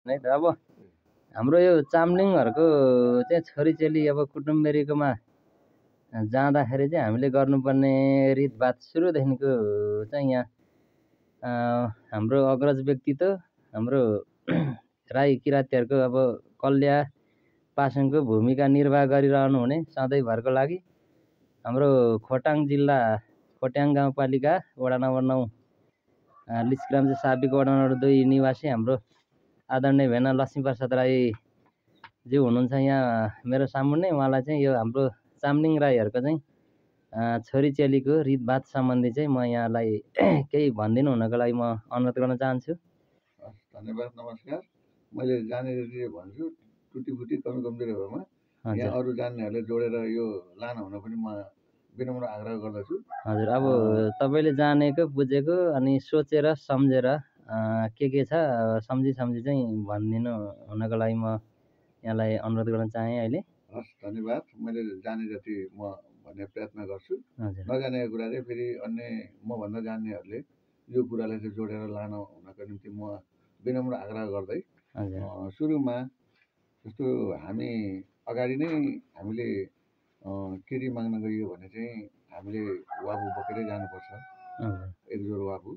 नै त अब हाम्रो यो चामलिङहरूको चाहिँ छोरीचेली अब कुटुम्बेरीकोमा जाँदाखेरि चाहिँ हामीले गर्नुपर्ने रीतभात सुरुदेखिको चाहिँ यहाँ हाम्रो अग्रज व्यक्तित्व हाम्रो राई किराँतीहरूको अब कल्या पासङको भूमिका निर्वाह गरिरहनु हुने सधैँभरको लागि हाम्रो खोटाङ जिल्ला खोट्याङ गाउँपालिका वडा नम्बर 9 लिसग्राम चाहिँ साबिक वडा नम्बर 2 निवासी हाम्रो आदरणीय भेना लक्ष्मीप्रसाद राई ज्यू हुनुहुन्छ यहाँ मेरो सामुन्ने। उहाँलाई चाहिँ यो हाम्रो चामलिङ राईहरूको चाहिँ छोरीचेलीको रीतभात सम्बन्धी चाहिँ म यहाँलाई केही भनिदिनु हुनको लागि म अनुरोध गर्न चाहन्छु। धन्यवाद, नमस्कार। मैले जानेर भन्छु, टुटीफुटी कमजोरी भएमा यहाँ अरू जान्नेहरूले जोडेर यो लान हुन पनि म विनम्र आग्रह गर्दछु। हजुर, अब तपाईँले जानेको बुझेको अनि सोचेर सम्झेर के छ सम्झी चाहिँ भनिदिनु हुनको लागि म यहाँलाई अनुरोध गर्न चाहेँ अहिले। हस्, धन्यवाद। मैले जाने जति म भन्ने प्रयत्न गर्छु। नजानेको कुरा चाहिँ फेरि अन्य मभन्दा जान्नेहरूले यो कुरालाई चाहिँ जोडेर लान हुनको निम्ति म विनम्र आग्रह गर्दै सुरुमा जस्तो हामी अगाडि नै हामीले केटी माग्न गइयो भने चाहिँ हामीले वाबु बोकेरै जानुपर्छ, एकजोड वाबु।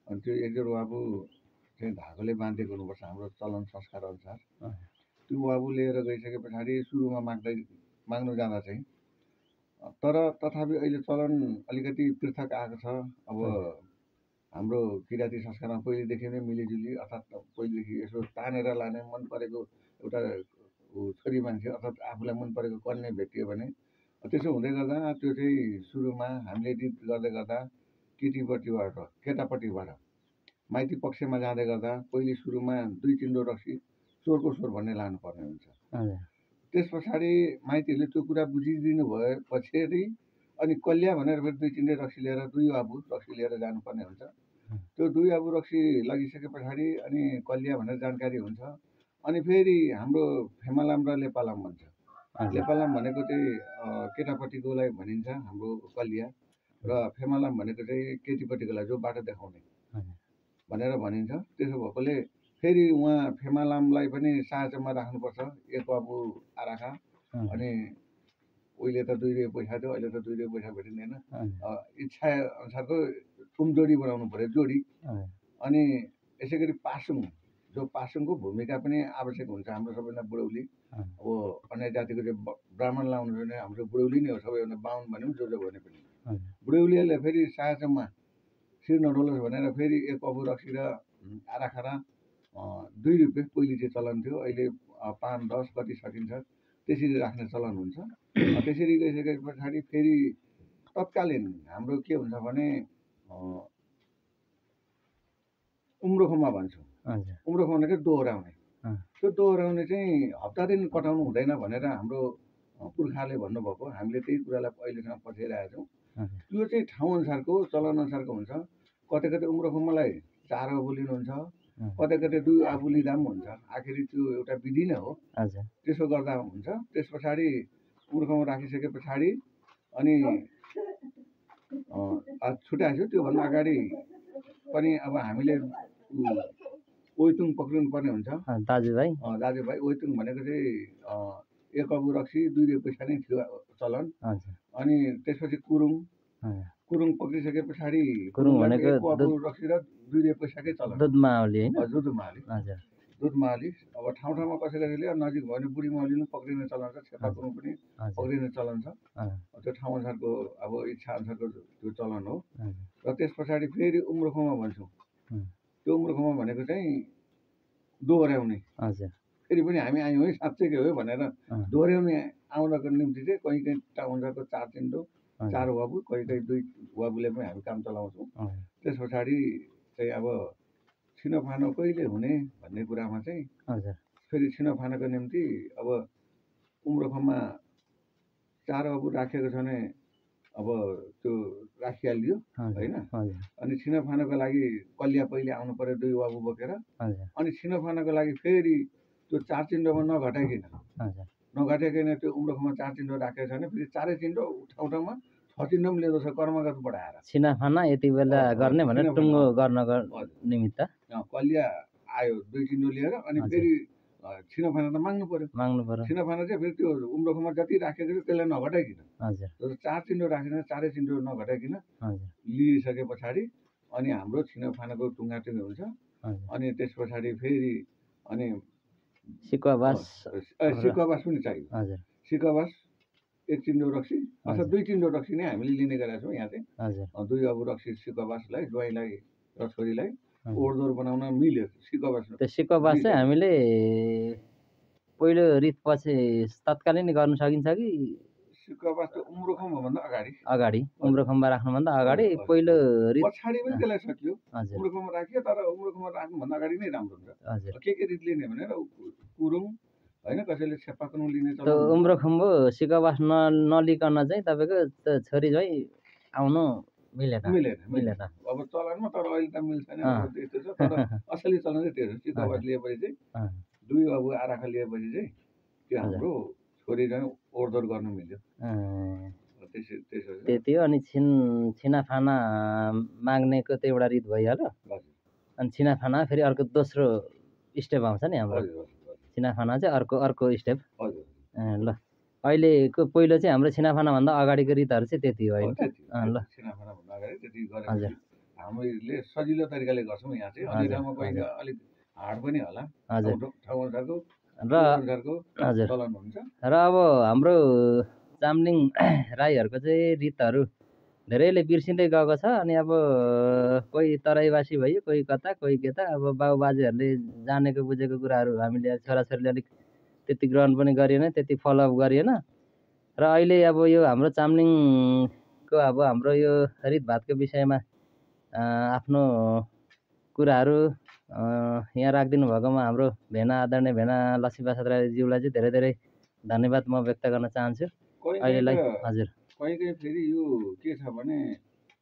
अनि त्यो एकजोड वाबु चाहिँ धागोले बाँधेको हुनुपर्छ हाम्रो चलन संस्कार अनुसार। त्यो वाबु लिएर गइसके पछाडि सुरुमा माग्नु जाँदा चाहिँ तर तथापि अहिले चलन अलिकति पृथक आएको छ। अब हाम्रो किराँती संस्कारमा पहिलेदेखि नै मिलिजुली अर्थात् पहिलेदेखि यसो तानेर लाने मन परेको एउटा छोरी मान्छे अर्थात् आफूलाई मन परेको कन्या भेटियो भने त्यसो हुँदै गर्दा त्यो चाहिँ सुरुमा हामीले रीत गर्दै गर्दा केटापट्टिबाट माइती पक्षमा जाँदै गर्दा पहिले सुरुमा 2-3 रक्सी चोरको सोर भन्ने लानुपर्ने हुन्छ। त्यस पछाडि माइतीहरूले त्यो कुरा बुझिदिनु भएपछि अनि कल्या भनेर फेरि 2-3 रक्सी लिएर 2 आबु रक्सी लिएर जानुपर्ने हुन्छ। त्यो 2 आबु रक्सी लगिसके पछाडि अनि कल्या भनेर जानकारी हुन्छ। अनि फेरि हाम्रो फेमालाम र लेपालाम भन्छ। लेपालाम भनेको चाहिँ केटापट्टिकोलाई भनिन्छ हाम्रो कल्या, र फेमालाम भनेको चाहिँ केटीपट्टिकोलाई जो बाटो देखाउने भनेर भनिन्छ। त्यसो भएकोले फेरि उहाँ फेमालामलाई पनि साँचोमा राख्नुपर्छ, एक आबु आराखा। अनि उहिले त 2 रुपियाँ पैसा थियो, अहिले त 2 रुपियाँ पैसा भेटिँदैन। इच्छा अनुसारको जोडी बनाउनु पर्यो, जोडी। अनि यसै गरी पासुङ, जो पासुङको भूमिका पनि आवश्यक हुन्छ हाम्रो सबैभन्दा बुढौली। अब अन्य जातिको चाहिँ ब्राह्मण लाउनु भने हाम्रो बुढौली नै हो सबैभन्दा, बाहुन भन्यो जो भने पनि। बुढौलीले फेरि साँचोमा शिर नडोलोस् भनेर फेरि एक अबु रक्सी र आराखा 2 रुपियाँ पहिले चाहिँ चलन थियो, अहिले 5-10 कति सकिन्छ त्यसरी राख्ने चलन हुन्छ। त्यसरी गइसके पछाडि फेरि तत्कालीन हाम्रो के हुन्छ भने उम्रोखोमा भन्छौँ। उम्रोखोमा भनेको दोहोऱ्याउने। त्यो दोहोऱ्याउने चाहिँ हप्ता दिन कटाउनु हुँदैन भनेर हाम्रो पुर्खाले भन्नुभएको, हामीले त्यही कुरालाई अहिलेसम्म पछ्याइरहेका छौँ। त्यो चाहिँ ठाउँ अनुसारको चलन अनुसारको हुन्छ। कतै कतै उम्रोखोमालाई 4 आबु लिनुहुन्छ, कतै कतै 2 आबु लिँदा पनि हुन्छ। आखिरी त्यो एउटा विधि नै हो, त्यसो गर्दा हुन्छ। त्यस पछाडि उम्रोखोमा राखिसके पछाडि अनि छुट्याएको छु। त्योभन्दा अगाडि पनि अब हामीले ओइतुङ पक्रिनु पर्ने हुन्छ। दाजुभाइ ओइतुङ भनेको चाहिँ 1 अबु रक्सी 2 रुपियाँ पैसा नै थियो चलन। अनि त्यसपछि कुरुङ पक्रिसके पछाडि कुरुङ भनेको 1 अबु रक्सी र 2 रुपियाँ पैसाकै चलन। दुधमाली अब ठाउँ ठाउँमा कसैले नजिक भयो भने बुढी माउली पनि पक्रिने चलन छ, छेपा कुरुङ पनि पक्रिने चलन छ। त्यो ठाउँ अनुसारको अब इच्छा अनुसारको त्यो चलन हो। र त्यस पछाडि फेरि उम्रोखोमा भन्छौँ। त्यो उम्रोखोमा भनेको चाहिँ दोहोऱ्याउने। फेरि पनि हामी आयौँ है साँच्चैकै हो भनेर दोहोऱ्याउने आउनको निम्ति चाहिँ कहीँ कहीँ ठाउँ अनुसारको 4 चिन्डो 4 वाबु, कहीँ कहीँ 2 वाबुले पनि हामी काम चलाउँछौँ। त्यस पछाडि चाहिँ अब छिनोफानो कहिले हुने भन्ने कुरामा चाहिँ फेरि छिनोफानोको निम्ति अब उम्रोखोमा 4 अबु राखेको छ भने अब त्यो राखिहालियो होइन। अनि छिनोफानोको लागि कल्या पहिले आउनु पर्यो 2 वाबु बोकेर। अनि छिनोफानोको लागि फेरि त्यो 4 चिन्डोमा नघटाइकन त्यो उम्रोखोमा 4 चिन्डो राखेको छ भने फेरि 4 चिन्डो ठाउँ ठाउँमा 6 चिन्डो पनि लिँदो छ कर्मगत बढाएर। छिनाफाना यति बेला गर्ने भनेर टुङ्गो गर्नको निमित्त कल्या आयो 2 चिन्डो लिएर अनि फेरि छिनोफाना त माग्नु पर्यो छिनोफाना चाहिँ फेरि त्यो उम्रोखोमा जति राखेको थियो त्यसलाई नघटाइकन जस्तो 4 चिन्डो राखेर 4 चिन्डो नघटाइकन लिइसके पछाडि अनि हाम्रो छिनोफानाको टुङ्गाटुङ्गी हुन्छ अनि त्यस पछाडि फेरि अनि सिकुवाबास पनि चाहियो सिकुवाबास 1 चिन्डो रक्सी अथवा 2 चिन्डो रक्सी नै हामीले लिने गरेका छौँ यहाँ चाहिँ 2 अब रक्सी सिकुवाबासलाई ज्वाइँलाई र छोरीलाई ओहोरदोहोर बनाउन मिल्यो सिकुवाबास त्यो सिकुवाबास चाहिँ हामीले पहिलो रित पछि तत्कालै नै गर्न सकिन्छ कि सिकुवाबास त उम्रोखोमभन्दा अगाडि उम्रोखोममा राख्नुभन्दा अगाडि पहिलो रित पछाडि पनि त्यसलाई सकियो उम्रोखोममा राखियो तर उम्रोखोममा राख्नुभन्दा अगाडि नै राम्रो हुन्छ के रित लिने भनेर कुरुङ हैन कसैले छेपाकुरुङ लिने त उम्रोखोम्बो सिकुवाबास नलिकन चाहिँ तपाईँको छोरी चाहिँ आउनु मिलेन अब चलनमा तर अहिले त मिल्दैन त्यस्तो छ तर असली चलन चाहिँ त्यो हो सिकुवाबास लिएपछि चाहिँ 2 अब आराखा लिएपछि चाहिँ त्यो हाम्रो छोरी चाहिँ ओहोरदोहोर गर्नु मिल्यो त्यति हो अनि छिनाफाना माग्नेको त एउटा रित भइहाल्यो अनि छिनाफाना फेरि अर्को दोस्रो स्टेप आउँछ नि हाम्रो छिनाफाना चाहिँ अर्को स्टेप ल अहिलेको पहिलो चाहिँ हाम्रो छिनाफाना भन्दा अगाडिको रितहरू चाहिँ त्यति हो होइन ल छिनाफाना भन्दा अगाडि त्यति गरेपछि हामीले सजिलो तरिकाले गर्छौँ यहाँ चाहिँ अनि ठाउँमा कोही अलिक हार्ड पनि होला ठाउँ अनुसारको चलन हुन्छ र अब हाम्रो चामलिङ राईहरूको चाहिँ रितहरू धेरैले बिर्सिँदै गएको छ अनि अब कोही तराईवासी भयो कोही कता कोही केता अब बाबुबाजेहरूले जानेको बुझेको कुराहरू हामीले छोराछोरीले अलिक त्यति ग्रहण पनि गरिएन त्यति फलोअप गरिएन र अहिले अब यो हाम्रो चामलिङको अब हाम्रो यो रितभातको विषयमा आफ्नो कुराहरू यहाँ राखिदिनु भएकोमा हाम्रो आदरणीय भेना लक्ष्मीप्रसाद राईज्यूलाई चाहिँ धेरै धेरै धन्यवाद म व्यक्त गर्न चाहन्छु अहिलेलाई हजुर कहीँ फेरि यो के छ भने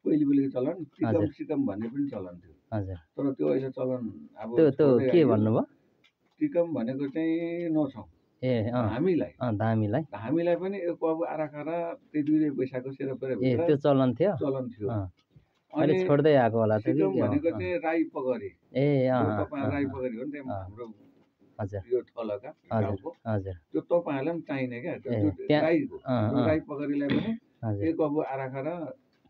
पहिलेको चलन टिकम भन्ने पनि चलन थियो हजुर तर त्यो अहिले चलन अब त्यो के भन्नुभयो टिकम भनेको चाहिँ नछौँ हामीलाई पनि अब आराखा र त्यही 2 पैसाको सेरोपेरो त्यो चलन थियो अहिले छोड्दै आएको होला टिकम भनेको चाहिँ राई पगरी तपाईँ राई पगरी हो नि हाम्रो यो थलका गाउँको त्यो तपाईँहरूलाई पनि चाहिने क्या राई पगरीलाई पनि एक अब आराखा र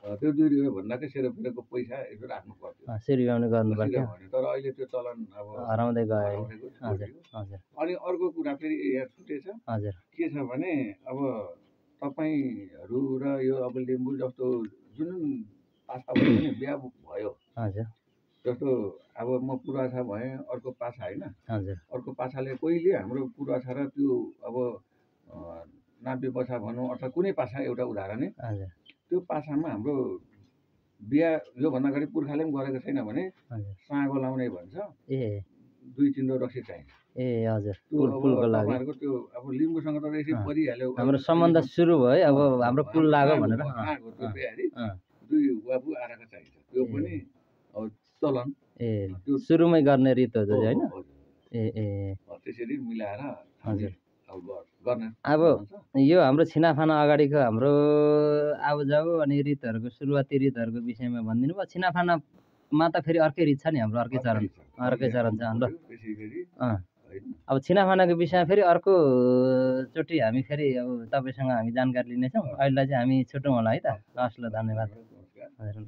त्यो 2 रुपियाँ भन्दा चाहिँ सेरोफेरोको पैसा यसो राख्नु पर्थ्यो सेरिगाउने गर्नु पर्थ्यो तर अहिले त्यो चलन अब हराउँदै गयो अनि अर्को कुरा फेरि यहाँ छुटेछ के छ भने अब तपाईँहरू र यो अब लिम्बू जस्तो जुन पासा पनि बिहा भयो जस्तो अब म पूर्वाछा भएँ अर्को पाछा होइन अर्को पाछाले कोहीले हाम्रो पूर्वाछा र त्यो अब नाप्य पाछा भनौँ अथवा कुनै पाछा एउटा उदाहरण त्यो पाछामा हाम्रो बिहा योभन्दा अगाडि पुर्खाले पनि गरेको छैन भने साँगो लाउने भन्छ 2 चिन्डो रक्सी चाहिन्छ तपाईँहरूको त्यो अब लिम्बूसँग त यसै परिहाल्यो हाम्रो सम्बन्ध सुरु भयो अब हाम्रो पुल लाग्यो भनेर 2 बाबु आराखा चाहिन्छ त्यो पनि अब चलन त्यो सुरुमै गर्ने रित हो होइन त्यसरी मिलाएर अब यो हाम्रो छिनाफाना अगाडिको हाम्रो आउजाउ अनि रितहरूको सुरुवाती रितहरूको विषयमा भनिदिनु भयो छिनाफानामा त फेरि अर्कै रित छ नि हाम्रो अर्कै चरण छ ल अब छिनाफानाको विषयमा फेरि अर्को चोटि हामी फेरि अब तपाईँसँग हामी जानकारी लिनेछौँ अहिलेलाई चाहिँ हामी छुटौँ होला है त हस् ल धन्यवाद हजुर ल